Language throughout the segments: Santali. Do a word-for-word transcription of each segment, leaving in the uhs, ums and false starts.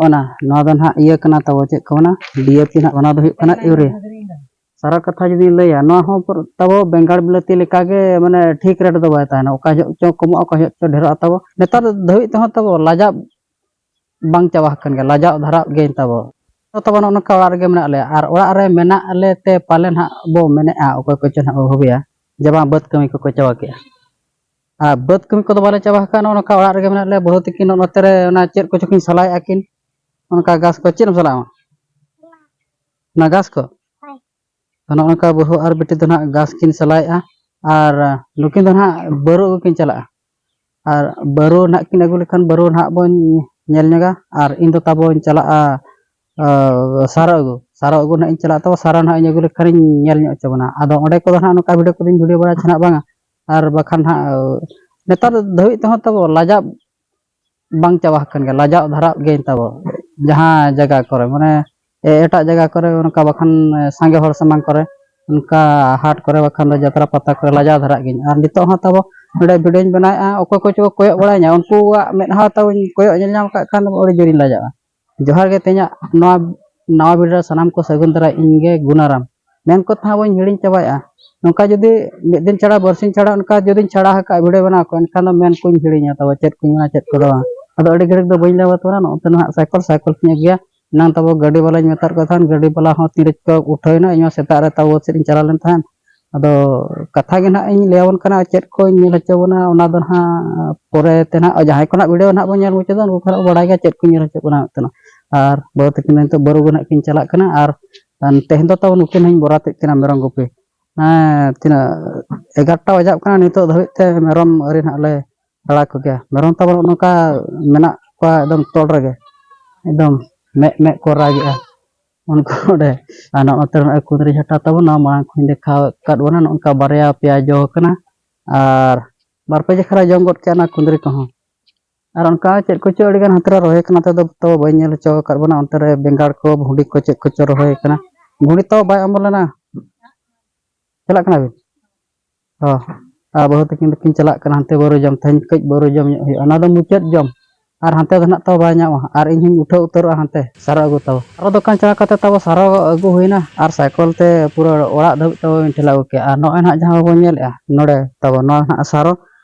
ᱚᱱᱟ ᱱᱚᱣᱟ ᱫᱚ ᱱᱟᱦᱟᱜ ᱤᱭᱟᱹ ᱠᱟᱱᱟ ᱛᱟᱵᱚ, ᱪᱮᱫ ᱠᱚ ᱢᱮᱱᱟ, ᱰᱤ ᱮ ᱯᱤ ᱱᱟᱦᱟᱜ, ᱚᱱᱟ ᱫᱚ ᱦᱩᱭᱩᱜ ᱠᱟᱱᱟ ᱤᱭᱩᱨᱤᱭᱟ᱾ ᱥᱟᱨᱟ ᱠᱟᱛᱷᱟ ᱡᱩᱫᱤᱧ ᱞᱟᱹᱭᱟ, ᱱᱚᱣᱟ ᱦᱚᱸ ᱯᱩᱨ- ᱛᱟᱵᱚ ᱵᱮᱸᱜᱟᱲ ᱵᱤᱞᱟᱹᱛᱤ ᱞᱮᱠᱟᱜᱮ, ᱢᱟᱱᱮ, ᱴᱷᱤᱠ ᱨᱮᱴ ᱫᱚ ᱵᱟᱭ ᱛᱟᱦᱮᱱᱟ, ᱚᱠᱟ ᱡᱚᱦᱚᱜ ᱪᱚ ᱠᱚᱢᱚᱜᱼᱟ, ᱚᱠᱟ ᱡᱚᱦᱚᱜ ᱪᱚ ᱰᱷᱮᱨᱚᱜᱼᱟ ᱛᱟᱵᱚ᱾ ᱱᱮᱛᱟᱨ ᱫᱷᱟᱹᱵᱤᱡ ᱛᱮᱦᱚᱸ ᱛᱟᱵᱚ ᱞᱟᱡᱟᱣ ᱵᱟᱝ ᱪᱟᱵᱟ ᱟᱠᱟᱱ ᱜᱮᱭᱟ, ᱞᱟᱡᱟᱣ ᱫᱷᱟᱨᱟᱜ ᱜᱮ ᱛᱟᱵᱚ᱾ ᱛᱟᱵᱚ ᱱᱚᱜᱼᱚ ᱱᱚᱝᱠᱟ ᱚᱲᱟᱜ ᱨᱮᱜᱮ ᱢᱮᱱᱟᱜ ᱞᱮᱭᱟ, ᱟᱨ ᱚᱲᱟᱜ ᱨᱮ ᱢᱮᱱᱟᱜ ᱞᱮ ᱛᱮ ᱯᱟᱞᱮ ᱱᱟᱦᱟᱜ ᱵᱚ ᱢᱮᱱᱮᱫᱼᱟ, ᱚᱠᱚᱭ ᱠᱚᱪᱚ ᱱᱟᱦᱟᱜ ᱵᱚ ᱵᱷᱟᱹᱵᱤᱭᱟ ᱡᱮ ᱵᱟᱝ, ᱵᱟᱹᱫᱽ ᱠᱟᱹᱢᱤ ᱠᱚᱠᱚ ᱪᱟᱵᱟ ᱠᱮᱜᱼᱟ᱾ ᱟᱨ ᱵᱟᱹᱫᱽ ᱠᱟᱹᱢᱤ ᱠᱚᱫᱚ ᱵᱟᱞᱮ ᱪᱟᱵᱟ ᱟᱠᱟᱫᱼᱟ, ᱱᱚᱜᱼᱚ ᱱᱚᱝᱠᱟ ᱚᱲᱟᱜ ᱨᱮᱜᱮ ᱢᱮᱱᱟᱜ ᱞᱮᱭᱟ᱾ ᱵᱟᱹᱦᱩ ᱛᱟᱹᱠᱤᱱ ᱱᱚᱜᱼᱚ ᱱᱚᱛᱮ ᱨᱮ ᱚᱱᱟ ᱪᱮᱫ ᱠᱚᱪᱚ ᱠᱤᱱ ᱥᱟᱞᱟᱭᱮᱫᱼᱟ ᱠᱤᱱ, ᱚᱱᱠᱟ ᱜᱷᱟᱥ ᱠᱚ᱾ ᱪᱮᱫ ᱮᱢ ᱥᱟᱞᱟᱜᱼᱟ? ᱚᱱᱟ ᱜᱷᱟᱥ ᱠᱚ? ᱦᱳᱭ᱾ ᱱᱚᱜᱼᱚ ᱱᱚᱝᱠᱟ ᱵᱟᱹᱦᱩ ᱟᱨ ᱵᱤᱴᱤ ᱫᱚ ᱱᱟᱦᱟᱜ ᱜᱷᱟᱥ ᱠᱤᱱ ᱥᱟᱞᱟᱭᱮᱫᱼᱟ, ᱟᱨ ᱱᱩᱠᱤᱱ ᱫᱚ ᱱᱟᱦᱟᱜ ᱵᱟᱹᱨᱩ ᱟᱹᱜᱩ ᱠᱤᱱ ᱪᱟᱞᱟᱜᱼᱟ᱾ ᱟᱨ ᱵᱟᱹᱨᱩ ᱱᱟᱦᱟᱜ ᱠᱤᱱ ᱟᱹᱜᱩ ᱞᱮᱠᱷᱟᱱ, ᱵᱟᱹᱨᱩ ᱱᱟᱦᱟᱜ ᱵᱚᱱ ᱧᱮᱞ ᱧᱚᱜᱟ, ᱟᱨ ᱤᱧ ᱫᱚ ᱛᱟᱵᱚᱧ ᱪᱟᱞᱟᱜᱼᱟ, ᱟᱸ, ᱥᱟᱨᱚ ᱟᱹᱜᱩ᱾ ᱥᱟᱨᱚ ᱟᱹᱜᱩ ᱱᱟᱦᱟᱜ ᱤᱧ ᱪᱟᱞᱟᱜᱼᱟ, ᱛᱟᱵᱚ ᱥᱟᱨᱚ ᱱᱟᱦᱟᱜ ᱤᱧ ᱟᱹᱜᱩ ᱞᱮᱠᱷᱟᱱᱤᱧ ᱧᱮᱞ ᱧᱚᱜ ᱦᱚᱪᱚ ᱵᱚᱱᱟ᱾ ᱟᱫᱚ ᱚᱸᱰᱮ ᱠᱚᱫᱚ ᱱᱟᱦᱟᱜ ᱱᱚᱝᱠᱟ ᱵᱷᱤᱰᱤᱭᱳ ᱠᱚᱫᱚᱧ ᱵᱷᱤᱰᱤᱭᱳ ᱵᱟᱲᱟᱭᱟ ᱥᱮ ᱱᱟᱦᱟᱜ ᱵᱟᱝᱟ, ᱟᱨ ᱵᱟᱠᱷᱟᱱ ᱱᱟᱦᱟᱜ ᱱᱮᱛᱟᱨ ᱫᱷᱟᱹᱵᱤᱡ ᱛᱮᱦᱚᱸ ᱛᱟᱵᱚ ᱞᱟᱡᱟᱣ ᱵᱟᱝ ᱪᱟᱵᱟ ᱟᱠᱟᱱ ᱜᱮᱭᱟ, ᱞᱟᱡᱟᱣ ᱫᱷᱟᱨᱟᱜ ᱜᱮ ᱛᱟᱵᱚ᱾ ᱡᱟᱦᱟᱸ ᱡᱟᱭᱜᱟ ᱠᱚᱨᱮ, ᱢᱟᱱᱮ, ᱮ-, ᱮᱴᱟᱜ ᱡᱟᱭᱜᱟ ᱠᱚᱨᱮ ᱚᱱᱠᱟ, ᱵᱟᱠᱷᱟᱱ ᱥᱟᱸᱜᱮ ᱦᱚᱲ ᱥᱟᱢᱟᱝ ᱠᱚᱨᱮ, ᱚᱱᱠᱟ ᱦᱟᱴ ᱠᱚᱨᱮ, ᱵᱟᱠᱷᱟᱱ ᱫᱚ ᱡᱟᱛᱨᱟ ᱯᱟᱛᱟ ᱠᱚᱨᱮ ᱞᱟᱡᱟᱣ ᱫᱷᱟᱨᱟᱜ ᱜᱤᱧ᱾ ᱟᱨ ᱱᱤᱛᱚᱜ ᱦᱚᱸ ᱛᱟᱵᱚ ᱱᱚᱰᱮ ᱵᱷᱤᱰᱤᱭᱳᱧ ᱵᱮᱱᱟᱣᱮᱫᱼᱟ, ᱚᱠᱚᱭ ᱠᱚᱪᱚ ᱠᱚ ᱠᱚᱭᱚᱜ ᱵᱟᱲᱟᱭᱧᱟ, ᱩᱱᱠᱩᱣᱟᱜ ᱢᱮᱫᱦᱟ ᱛᱟᱵᱚᱧ ᱠᱚᱭᱚᱜ ᱧᱮᱞ ᱧᱟᱢ ᱠᱟᱜ ᱠᱷᱟᱱ ᱫᱚ ᱟᱹᱰᱤ ᱡᱳᱨᱤᱧ ᱞᱟᱡᱟᱜᱼᱟ᱾ ᱡᱚᱦᱟᱨ ᱜᱮ, ᱛᱮᱦᱮᱧᱟᱜ ᱱᱚᱣᱟ ᱱᱟᱣᱟ ᱵᱷᱤᱰᱤᱭᱳ ᱨᱮ ᱥᱟᱱᱟᱢ ᱠᱚ ᱥᱟᱹᱜᱩᱱ ᱫᱟᱨᱟᱢ, ᱤᱧ ᱜᱮ ᱜᱩᱱᱟᱨᱟᱢ᱾ ᱢᱮᱱ ᱠᱚ ᱛᱟᱦᱮᱸ ᱵᱟᱹᱧ ᱦᱤᱲᱤᱧ ᱪᱟᱵᱟᱭᱮᱫᱼᱟ᱾ ᱱᱚᱝᱠᱟ ᱡᱩᱫᱤ ᱢᱤᱫ ᱫᱤᱱ ᱪᱷᱟᱲᱟ, ᱵᱟᱨᱥᱤᱧ ᱪᱷᱟᱲᱟ ᱚᱱᱠᱟ ᱡᱩᱫᱤᱧ ᱪᱷᱟᱲᱟ ᱟᱠᱟᱫᱼᱟ ᱵᱷᱤᱰᱤᱭᱳ ᱵᱮᱱᱟᱣ ᱠᱚ, ᱮᱱᱠᱷᱟᱱ ᱫᱚ ᱢᱮᱱ ᱠᱚᱧ ᱦᱤᱲᱤᱧᱟ ᱛᱟᱵᱚ, ᱪᱮᱫ ᱠᱚᱧ ᱢᱮᱱᱟ, ᱪᱮᱫ ᱠᱚᱫᱚ ᱵᱟᱝ᱾ ᱟᱫᱚ ᱟᱹᱰᱤ ᱜᱷᱟᱹᱲᱤᱡ ᱫᱚ ᱵᱟᱹᱧ ᱞᱟᱹᱭ ᱟᱵᱚᱱᱟ, ᱱᱚᱜᱼᱚ ᱱᱚᱛᱮ ᱱᱟᱦᱟᱜ ᱥᱟᱭᱠᱮᱞ, ᱥᱟᱭᱠᱮᱞ ᱠᱤᱱ ᱟᱹᱜᱩᱭᱟ᱾ ᱮᱱᱟᱝ ᱛᱟᱵᱚ ᱜᱟᱹᱰᱤ ᱵᱟᱞᱟᱧ ᱢᱮᱛᱟᱫ ᱠᱚ ᱛᱟᱦᱮᱸᱫ, ᱜᱟᱹᱰᱤ ᱵᱟᱞᱟ ᱦᱚᱸ ᱛᱤᱱ ᱨᱮᱪᱚ ᱠᱚ ᱩᱴᱷᱟᱹᱣ ᱮᱱᱟ, ᱤᱧ ᱦᱚᱸ ᱥᱮᱛᱟᱜ ᱨᱮ ᱛᱟᱵᱚ ᱥᱮᱫ ᱤᱧ ᱪᱟᱞᱟᱣ ᱞᱮᱱ ᱛᱟᱦᱮᱸᱫ᱾ ᱟᱫᱚ ᱠᱟᱛᱷᱟ ᱜᱮ ᱱᱟᱦᱟᱜ ᱤᱧ ᱞᱟᱹᱭ ᱟᱵᱚᱱ ᱠᱟᱱᱟ, ᱪᱮᱫ ᱠᱚᱧ ᱧᱮᱞ ᱦᱚᱪᱚ ᱵᱚᱱᱟ, ᱚᱱᱟ ᱫᱚ ᱱᱟᱦᱟᱜ ᱯᱚᱨᱮ ᱛᱮ ᱱᱟᱦᱟᱜ ᱡᱟᱦᱟᱸᱭ ᱠᱚ ᱱᱟᱦᱟᱜ ᱵᱷᱤᱰᱤᱭᱳ ᱱᱟᱦᱟᱜ ᱵᱚᱱ ᱧᱮᱞ ᱢᱩᱪᱟᱹᱫᱟ, ᱩᱱᱠᱩ ᱠᱚ ᱱᱟᱦᱟᱜ ᱵᱟᱲᱟᱭ ᱜᱮᱭᱟ ᱪᱮᱫ ᱠᱚᱧ ᱧᱮᱞ ᱦᱚᱪᱚ ᱵᱚᱱᱟ ᱢᱮᱱᱛᱮ᱾ ᱟᱨ ᱵᱟᱹᱦᱩ ᱛᱟᱹᱠᱤᱱ ᱱᱤᱛᱚᱜ ᱵᱟᱹᱨᱩ ᱜᱮ ᱱᱟᱦᱟᱜ ᱠᱤᱱ ᱪᱟᱞᱟᱜ ᱠᱟᱱᱟ, ᱟᱨ ᱛᱮᱦᱮᱧ ᱫᱚ ᱛᱟᱵᱚ ᱱᱩᱠᱤᱱ ᱦᱚᱸᱧ ᱵᱚᱨᱟᱛᱮᱫ ᱠᱤᱱᱟ ᱢᱮᱨᱚᱢ ᱜᱩᱯᱤ᱾ ᱦᱮᱸ, ᱛᱤᱱᱟᱹᱜ ᱮᱜᱟᱨᱚᱴᱟ ᱵᱟᱡᱟᱜ ᱠᱟᱱᱟ, ᱱᱤᱛᱚᱜ ᱫᱷᱟᱹᱵᱤᱡ ᱛᱮ ᱢᱮᱨᱚᱢ ᱟᱹᱣᱨᱤ ᱱᱟᱦᱟᱜ ᱞᱮ ᱟᱲᱟᱜ ᱠᱚᱜᱮᱭᱟ᱾ ᱢᱮᱨᱚᱢ ᱛᱟᱵᱚ ᱱᱚᱜᱼᱚ ᱱᱚᱝᱠᱟ ᱢᱮᱱᱟᱜ ᱠᱚᱣᱟ ᱮᱠᱫᱚᱢ ᱛᱚᱞ ᱨᱮᱜᱮ, ᱮᱠᱫᱚᱢ ᱢᱮᱫ ᱢᱮᱫ ᱠᱚ ᱨᱟᱜᱮᱜᱼᱟ ᱩᱱᱠᱩ ᱚᱸᱰᱮ᱾ ᱟᱨ ᱱᱚᱜᱼᱚ ᱱᱚᱛᱮ ᱨᱮ ᱱᱚᱜᱼᱚᱭ ᱠᱩᱸᱫᱽᱨᱤ ᱡᱷᱟᱴᱟ ᱛᱟᱵᱚ, ᱱᱚᱣᱟ ᱢᱟᱲᱟᱝ ᱠᱷᱚᱱ ᱤᱧ ᱫᱮᱠᱷᱟᱣ ᱟᱠᱟᱫ ᱵᱚᱱᱟ, ᱱᱚᱜᱼᱚ ᱱᱚᱝᱠᱟ ᱵᱟᱨᱭᱟ ᱯᱮᱭᱟ ᱡᱚ ᱠᱟᱱᱟ, ᱟᱨ ᱵᱟᱨ ᱯᱮ ᱡᱮᱠᱷᱟ ᱞᱮ ᱡᱚᱢ ᱜᱚᱫ ᱠᱮᱜᱼᱟ ᱚᱱᱟ ᱠᱩᱸᱫᱽᱨᱤ ᱠᱚᱦᱚᱸ᱾ ᱟᱨ ᱚᱱᱠᱟ ᱪᱮᱫ ᱠᱚᱪᱚ ᱟᱹᱰᱤᱜᱟᱱ ᱦᱟᱱᱛᱮ ᱨᱮ ᱨᱚᱦᱚᱭ ᱠᱟᱱᱟ, ᱱᱚᱛᱮ ᱫᱚ ᱛᱚ ᱵᱟᱹᱧ ᱧᱮᱞ ᱦᱚᱪᱚ ᱟᱠᱟᱫ ᱵᱚᱱᱟ᱾ ᱚᱱᱛᱮ ᱨᱮ ᱵᱮᱸᱜᱟᱲ ᱠᱚ, ᱵᱷᱩᱸᱰᱤ ᱠᱚ, ᱪᱮᱫ ᱠᱚᱪᱚ ᱨᱚᱦᱚᱭ ᱠᱟᱱᱟ᱾ ᱵᱷᱩᱸᱰᱤ ᱛᱚ ᱵᱟᱭ ᱚᱢᱚᱱ ᱞᱮᱱᱟ᱾ ᱪᱟᱞᱟᱜ ᱠᱟᱱᱟ ᱵᱤᱱ? ᱚ, ᱟᱨ ᱵᱟᱹᱦᱩ ᱛᱟᱹᱠᱤᱱ ᱫᱚᱠᱤᱱ ᱪᱟᱞᱟᱜ ᱠᱟᱱᱟ ᱦᱟᱱᱛᱮ ᱵᱟᱹᱨᱩ ᱡᱚᱢ᱾ ᱛᱮᱦᱮᱧ ᱠᱟᱹᱡ ᱵᱟᱹᱨᱩ ᱡᱚᱢ ᱧᱚᱜ ᱦᱩᱭᱩᱜᱼᱟ, ᱚᱱᱟ ᱫᱚ ᱢᱩᱪᱟᱹᱫ ᱡᱚᱢ᱾ ᱟᱨ ᱦᱟᱱᱛᱮ ᱫᱚ ᱱᱟᱦᱟᱜ ᱛᱟᱵᱚ ᱵᱟᱭ ᱧᱟᱢᱚᱜᱼᱟ᱾ ᱟᱨ ᱤᱧ ᱦᱚᱸᱧ ᱩᱴᱷᱟᱹᱣ ᱩᱛᱟᱹᱨᱚᱜᱼᱟ ᱦᱟᱱᱛᱮ ᱥᱟᱨᱚ ᱟᱹᱜᱩ ᱛᱟᱵᱚ᱾ ᱥᱟᱨᱚ ᱫᱚᱠᱟᱱ ᱪᱟᱞᱟᱣ ᱠᱟᱛᱮ ᱛᱟᱵᱚ ᱥᱟᱨᱚ ᱟᱹᱜᱩ ᱦᱩᱭᱱᱟ ᱟᱨ ᱥᱟᱭᱠᱮᱞ ᱛᱮ ᱯᱩᱨᱟᱹ ᱚᱲᱟᱜ ᱫᱷᱟᱹᱵᱤᱡ ᱛᱟᱵᱚ ᱴᱷᱮᱞᱟᱣ ᱟᱹᱜᱩ ᱠᱮᱜᱼᱟ᱾ ᱟᱨ ᱱᱚᱜᱼᱚᱭ ᱱᱟᱦᱟᱜ ᱡᱟᱦᱟᱸ ᱵᱚᱱ ᱧᱮᱞᱮᱜᱼᱟ ᱱᱚᱰᱮ ᱛᱟᱵᱚ, ᱱᱚᱣᱟ ᱱᱟᱦᱟᱜ ᱥᱟᱨᱚ᱾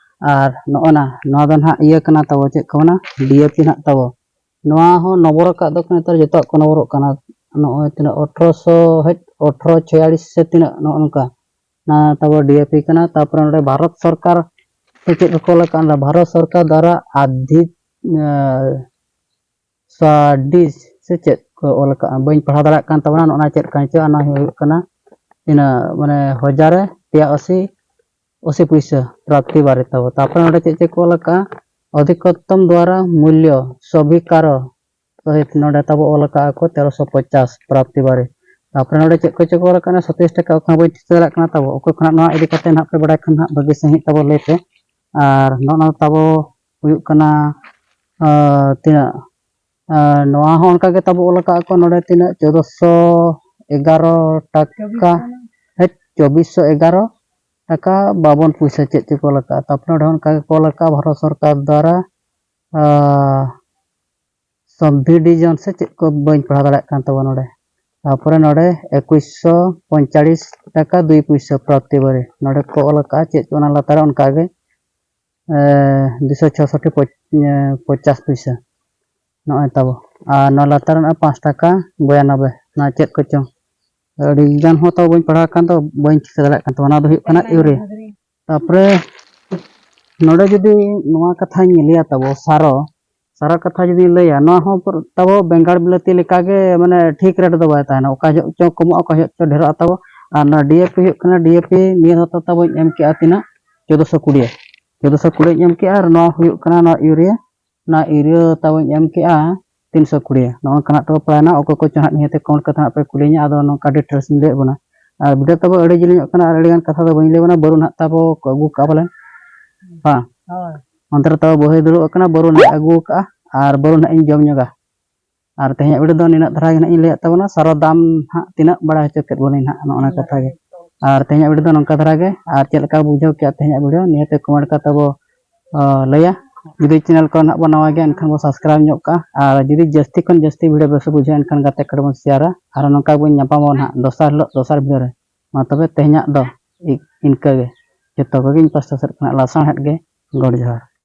ᱟᱨ ᱱᱚᱜᱼᱚ ᱱᱟ, ᱱᱚᱣᱟ ᱫᱚ ᱱᱟᱦᱟᱜ ᱤᱭᱟᱹ ᱠᱟᱱᱟ ᱛᱟᱵᱚ, ᱪᱮᱫ ᱠᱚ ᱢᱮᱱᱟ, ᱰᱤ ᱮ ᱯᱤ ᱱᱟᱦᱟᱜ ᱛᱟᱵᱚ᱾ ᱱᱚᱣᱟ ᱦᱚᱸ ᱱᱚᱵᱚᱨ ᱟᱠᱟᱫ ᱫᱚ ᱱᱮᱛᱟᱨ ᱡᱚᱛᱚᱣᱟᱜ ᱠᱚ ᱱᱚᱵᱚᱨᱚᱜ ᱠᱟᱱᱟ᱾ ᱱᱚᱜᱼᱚᱭ ᱛᱤᱱᱟᱹᱜ ᱟᱴᱷᱨᱚᱥᱚ, ᱦᱮᱡ, ᱟᱴᱷᱨᱚ ᱪᱷᱤᱭᱟᱞᱤᱥ ᱥᱮ ᱛᱤᱱᱟᱹᱜ, ᱱᱚᱜᱼᱚ ᱱᱚᱝᱠᱟ᱾ ᱚᱱᱟ ᱛᱟᱵᱚ ᱰᱤ ᱮ ᱯᱤ ᱠᱟᱱᱟ᱾ ᱛᱟᱨᱯᱚᱨᱮ ᱱᱚᱰᱮ ᱵᱷᱟᱨᱚᱛ ᱥᱚᱨᱠᱟᱨ ᱥᱮ ᱪᱮᱫ ᱠᱚ ᱚᱞ ᱟᱠᱟᱫ, ᱚᱱᱟ ᱵᱷᱟᱨᱚᱛ ᱥᱚᱨᱠᱟᱨ ᱫᱟᱨᱟ ᱟᱫᱷᱤ-, ᱮ, ᱥᱟᱰᱤᱥ ᱥᱮ ᱪᱮᱫ ᱠᱚ ᱚᱞ ᱟᱠᱟᱫᱼᱟ, ᱵᱟᱹᱧ ᱯᱟᱲᱦᱟᱣ ᱫᱟᱲᱮᱭᱟᱜ ᱠᱟᱱ ᱛᱟᱵᱚᱱᱟ᱾ ᱱᱚᱜᱼᱚ ᱱᱟ ᱪᱮᱫ ᱠᱟᱱ ᱪᱚ, ᱚᱱᱟ ᱦᱩᱭᱩᱜ ᱠᱟᱱᱟ ᱛᱤᱱᱟᱹᱜ, ᱢᱟᱱᱮ, ᱦᱟᱡᱟᱨᱮ ᱛᱮᱭᱟ ᱟᱥᱤ, ᱟᱥᱤ ᱯᱩᱭᱥᱟᱹ ᱯᱨᱟᱯᱛᱤ ᱵᱟᱨᱮ ᱛᱟᱵᱚ᱾ ᱛᱟᱨᱯᱚᱨᱮ ᱱᱚᱰᱮ ᱪᱮᱫ ᱪᱮᱫ ᱠᱚ ᱚᱞ ᱟᱠᱟᱫᱼᱟ, ᱚᱫᱷᱤᱠᱚᱛᱛᱚᱢ ᱫᱣᱟᱨᱟ ᱢᱩᱞᱞᱚ ᱥᱚᱵᱷᱤᱠᱟᱨᱚ ᱥᱚᱦᱤᱛ ᱱᱚᱰᱮ ᱛᱟᱵᱚ ᱚᱞ ᱟᱠᱟᱫᱼᱟ ᱠᱚ ᱛᱮᱨᱚᱥᱚ ᱯᱚᱪᱟᱥ ᱯᱨᱟᱯᱛᱤ ᱵᱟᱨᱮ᱾ ᱛᱟᱨᱯᱚᱨᱮ ᱱᱚᱰᱮ ᱪᱮᱫ ᱠᱚ ᱪᱮᱫ ᱠᱚ ᱚᱞ ᱟᱠᱟᱫᱼᱟ, ᱥᱟᱛᱟᱭᱤᱥ ᱴᱟᱠᱟ, ᱚᱠᱟ ᱵᱟᱹᱧ ᱴᱷᱤᱠᱟᱹ ᱫᱟᱲᱮᱭᱟᱜ ᱠᱟᱱᱟ ᱛᱟᱵᱚ᱾ ᱚᱠᱚᱭ ᱠᱷᱚᱱᱟᱜ ᱱᱚᱣᱟ ᱤᱫᱤ ᱠᱟᱛᱮ ᱱᱟᱦᱟᱜ ᱯᱮ ᱵᱟᱲᱟᱭ ᱠᱷᱟᱱ ᱱᱟᱦᱟᱜ ᱵᱷᱟᱹᱜᱤ ᱥᱟᱺᱦᱤᱡ ᱛᱟᱵᱚ ᱞᱟᱹᱭ ᱯᱮ᱾ ᱟᱨ ᱱᱚᱜᱼᱚ ᱱᱚᱣᱟ ᱛᱟᱵᱚ ᱦᱩᱭᱩᱜ ᱠᱟᱱᱟ, ᱟᱨ ᱛᱤᱱᱟᱹᱜ, ᱟᱨ ᱱᱚᱣᱟ ᱦᱚᱸ ᱚᱱᱠᱟ ᱜᱮ ᱛᱟᱵᱚ ᱚᱞ ᱟᱠᱟᱫ ᱠᱚ ᱱᱚᱰᱮ ᱛᱤᱱᱟᱹᱜ, ᱪᱳᱫᱚᱥᱚ ᱮᱜᱟᱨᱚ ᱴᱟᱠᱟ, ᱦᱮᱸ, ᱪᱚᱵᱵᱤᱥᱚ ᱮᱜᱟᱨᱚ ᱴᱟᱠᱟ ᱵᱟᱵᱚᱱ ᱯᱩᱭᱥᱟᱹ ᱪᱮᱫ ᱪᱚᱠᱚ ᱚᱞ ᱟᱠᱟᱫᱼᱟ᱾ ᱛᱟᱨᱯᱚᱨᱮ ᱱᱚᱰᱮ ᱦᱚᱸ ᱚᱱᱠᱟ ᱜᱮᱠᱚ ᱚᱞ ᱟᱠᱟᱫᱼᱟ ᱵᱷᱟᱨᱚᱛ ᱥᱚᱨᱠᱟᱨ ᱫᱟᱨᱟ, ᱟᱨ, subdivision ᱥᱮ ᱪᱮᱫ ᱠᱚ ᱵᱟᱹᱧ ᱯᱟᱲᱦᱟᱣ ᱫᱟᱲᱮᱭᱟᱜ ᱠᱟᱱ ᱛᱟᱵᱚᱱᱟ ᱱᱚᱰᱮ᱾ ᱛᱟᱨᱯᱚᱨᱮ ᱱᱚᱰᱮ ᱮᱠᱩᱥᱥᱚ ᱯᱚᱧᱪᱟᱲᱤᱥ ᱴᱟᱠᱟ ᱫᱩᱭ ᱯᱩᱭᱥᱟᱹ ᱯᱨᱟᱯᱛᱤ ᱵᱟᱨᱮ ᱱᱚᱰᱮ ᱠᱚ ᱚᱞ ᱟᱠᱟᱫᱼᱟ᱾ ᱪᱮᱫ ᱪᱚ ᱚᱱᱟ ᱞᱟᱛᱟᱨ ᱨᱮ ᱚᱱᱠᱟ ᱜᱮ ᱮ, ᱫᱩᱥᱚ ᱪᱷᱚᱥᱚᱴᱴᱤ ᱯᱚᱪ-, ᱮ, ᱯᱚᱧᱪᱟᱥ ᱯᱩᱭᱥᱟᱹ᱾ ᱱᱚᱜᱼᱚᱭ ᱛᱟᱵᱚ᱾ ᱟᱨ ᱱᱚᱣᱟ ᱞᱟᱛᱟᱨ ᱨᱮᱱᱟᱜ ᱯᱟᱸᱪ ᱴᱟᱠᱟ ᱵᱚᱭᱟᱱᱚᱵᱵᱳᱭ, ᱱᱚᱣᱟ ᱪᱮᱫ ᱠᱚᱪᱚᱝ᱾ ᱟᱹᱰᱤ ᱜᱟᱱ ᱦᱚᱸ ᱛᱟᱵᱚ ᱵᱟᱹᱧ ᱯᱟᱲᱦᱟᱣ ᱠᱟᱱ ᱫᱚ, ᱵᱟᱹᱧ ᱴᱷᱤᱠᱟᱹ ᱫᱟᱲᱮᱭᱟᱜ ᱠᱟᱱ ᱛᱟᱵᱚᱱᱟ᱾ ᱱᱚᱣᱟ ᱫᱚ ᱦᱩᱭᱩᱜ ᱠᱟᱱᱟ ᱤᱭᱩᱨᱤᱭᱟ᱾ ᱛᱟᱨᱯᱚᱨᱮ ᱱᱚᱰᱮ ᱡᱩᱫᱤ ᱱᱚᱣᱟ ᱠᱟᱛᱷᱟᱧ ᱞᱟᱹᱭᱟ ᱛᱟᱵᱚ, ᱥᱟᱨᱚ, ᱥᱟᱨᱚ ᱠᱟᱛᱷᱟ ᱡᱩᱫᱤᱧ ᱞᱟᱹᱭᱟ, ᱱᱚᱣᱟ ᱦᱚᱸ ᱯᱩᱨ-, ᱛᱟᱵᱚ ᱵᱮᱸᱜᱟᱲ ᱵᱤᱞᱟᱹᱛᱤ ᱞᱮᱠᱟᱜᱮ, ᱢᱟᱱᱮ, ᱴᱷᱤᱠ ᱨᱮᱴ ᱫᱚ ᱵᱟᱭ ᱛᱟᱦᱮᱱᱟ, ᱚᱠᱟ ᱡᱚᱦᱚᱜ ᱪᱚ ᱠᱚᱢᱚᱜᱼᱟ, ᱚᱠᱟ ᱡᱚᱦᱚᱜ ᱪᱚ ᱰᱷᱮᱨᱚᱜᱼᱟ ᱛᱟᱵᱚ᱾ ᱟᱨ ᱱᱚᱣᱟ ᱰᱤ ᱮ ᱯᱤ ᱦᱩᱭᱩᱜ ᱠᱟᱱᱟ, ᱰᱤ ᱮ ᱯᱤ ᱱᱤᱭᱟᱹ ᱫᱷᱟᱣ ᱛᱟᱵᱚᱧ ᱮᱢ ᱠᱮᱜᱼᱟ ᱛᱤᱱᱟᱹᱜ? ᱪᱳᱫᱚᱥᱚ ᱠᱩᱲᱤ, ᱪᱳᱫᱚᱥᱚ ᱠᱩᱲᱤᱧ ᱮᱢ ᱠᱮᱜᱼᱟ᱾ ᱟᱨ ᱱᱚᱣᱟ ᱦᱩᱭᱩᱜ ᱠᱟᱱᱟ ᱱᱚᱣᱟ ᱤᱭᱩᱨᱤᱭᱟ, ᱱᱚᱣᱟ ᱤᱭᱩᱨᱤᱭᱟ ᱛᱟᱵᱚᱧ ᱮᱢ ᱠᱮᱜᱼᱟ ᱛᱤᱱᱥᱚ ᱠᱩᱲᱤ᱾ ᱱᱚᱜᱼᱚ ᱱᱚᱝᱠᱟᱱᱟᱜ ᱛᱟᱵᱚ ᱯᱟᱲᱟᱣᱱᱟ᱾ ᱚᱠᱚᱭ ᱠᱚ ᱪᱚ ᱦᱟᱸᱜ ᱱᱤᱭᱟᱹᱛᱮ ᱠᱚᱢᱮᱱᱴ ᱠᱟᱛᱮ ᱦᱟᱸᱜ ᱯᱮ ᱠᱩᱞᱤᱧᱟ, ᱟᱫᱚ ᱱᱚᱝᱠᱟ ᱰᱤᱴᱮᱞᱥ ᱤᱧ ᱞᱟᱹᱭᱟᱫ ᱵᱚᱱᱟ᱾ ᱟᱨ ᱵᱷᱤᱰᱤᱭᱳ ᱛᱟᱵᱚ ᱟᱹᱰᱤ ᱡᱤᱞᱤᱧᱚᱜ ᱠᱟᱱᱟ ᱟᱨ ᱟᱹᱰᱤᱜᱟᱱ ᱠᱟᱛᱷᱟ ᱫᱚ ᱵᱟᱹᱧ ᱞᱟᱹᱭ ᱵᱚᱱᱟ, ᱵᱟᱹᱨᱩ ᱱᱟᱦᱟᱜ ᱛᱟᱵᱚ ᱠᱚ ᱟᱹᱜᱩ ᱠᱟᱜᱼᱟ ᱵᱚᱞᱮ᱾ ᱦᱮᱸ᱾ ᱦᱳᱭ᱾ ᱚᱱᱛᱮ ᱨᱮ ᱛᱟᱵᱚ ᱵᱟᱹᱦᱩᱭ ᱫᱩᱲᱩᱵ ᱟᱠᱟᱱᱟ, ᱵᱟᱹᱨᱩ ᱱᱟᱦᱟᱜ ᱟᱹᱜᱩ ᱠᱟᱜᱼᱟ ᱟᱨ ᱵᱟᱹᱨᱩ ᱱᱟᱦᱟᱜ ᱤᱧ ᱡᱚᱢ ᱧᱚᱜᱟ᱾ ᱟᱨ ᱛᱮᱦᱮᱧᱟᱜ ᱵᱷᱤᱰᱤᱭᱳ ᱫᱚ ᱱᱤᱱᱟᱹᱜ ᱫᱷᱟᱨᱟ ᱜᱮ ᱱᱟᱦᱟᱜ ᱤᱧ ᱞᱟᱹᱭᱟᱫ ᱛᱟᱵᱚᱱᱟ᱾ ᱥᱟᱨᱚ ᱫᱟᱢ ᱦᱟᱸᱜ ᱛᱤᱱᱟᱹᱜ ᱵᱟᱲᱟᱭ ᱦᱚᱪᱚ ᱠᱮᱫ ᱵᱚᱱᱟᱧ ᱱᱟᱦᱟᱜ, ᱱᱚᱜᱼᱚ ᱱᱟ ᱠᱟᱛᱷᱟ ᱜᱮ᱾ ᱟᱨ ᱛᱮᱦᱮᱧᱟᱜ ᱵᱷᱤᱰᱤᱭᱳ ᱫᱚ ᱱᱚᱝᱠᱟ ᱫᱷᱟᱨᱟ ᱜᱮ᱾ ᱟᱨ ᱪᱮᱫ ᱞᱮᱠᱟ ᱵᱩᱡᱷᱟᱹᱣ ᱠᱮᱜᱼᱟ ᱛᱮᱦᱮᱧᱟᱜ ᱵᱷᱤᱰᱤᱭᱳ, ᱱᱤᱭᱟᱹᱛᱮ ᱠᱚᱢᱮᱱᱴ ᱠᱟᱛᱮ ᱵᱚ, ᱚ, ᱞᱟᱹᱭᱟ᱾ ᱡᱩᱫᱤ ᱪᱮᱱᱮᱞ ᱠᱚᱨᱮ ᱱᱟᱜ ᱵᱚᱱ ᱱᱟᱣᱟ ᱜᱮᱭᱟ, ᱮᱱᱠᱷᱟᱱ ᱵᱚᱱ ᱥᱟᱵᱥᱠᱨᱟᱭᱤᱵᱽ ᱧᱚᱜ ᱠᱟᱜᱼᱟ᱾ ᱟᱨ ᱡᱩᱫᱤ ᱡᱟᱹᱥᱛᱤ ᱠᱷᱚᱱ ᱡᱟᱹᱥᱛᱤ ᱵᱷᱤᱰᱤᱭᱳ ᱵᱮᱥ ᱵᱩᱡᱷᱟᱹᱜᱼᱟ, ᱮᱱᱠᱷᱟᱱ ᱜᱟᱛᱮ ᱠᱚ ᱵᱚᱱ ᱥᱮᱭᱟᱨᱟ᱾ ᱟᱨ ᱱᱚᱝᱠᱟ ᱵᱚᱱ ᱧᱟᱯᱟᱢᱚᱜᱼᱟ ᱱᱟᱦᱟᱜ ᱫᱚᱥᱟᱨ ᱦᱤᱞᱳᱜ ᱫᱚᱥᱟᱨ ᱵᱷᱤᱰᱤᱭᱳ ᱨᱮ᱾ ᱢᱟ ᱛᱚᱵᱮ ᱛᱮᱦᱮᱧᱟᱜ ᱫᱚ ᱤ- ᱤᱱᱠᱟᱹ ᱜᱮ᱾ ᱡᱚᱛᱚ ᱠᱚᱜᱮ ᱤᱧ ᱯᱟᱥᱴᱟ ᱥᱮᱫ ᱠᱷᱚᱱᱟᱜ ᱞᱟᱥᱟᱬᱦᱮᱫ ᱜᱮ ᱜᱚᱰ ᱡᱚᱦᱟᱨ᱾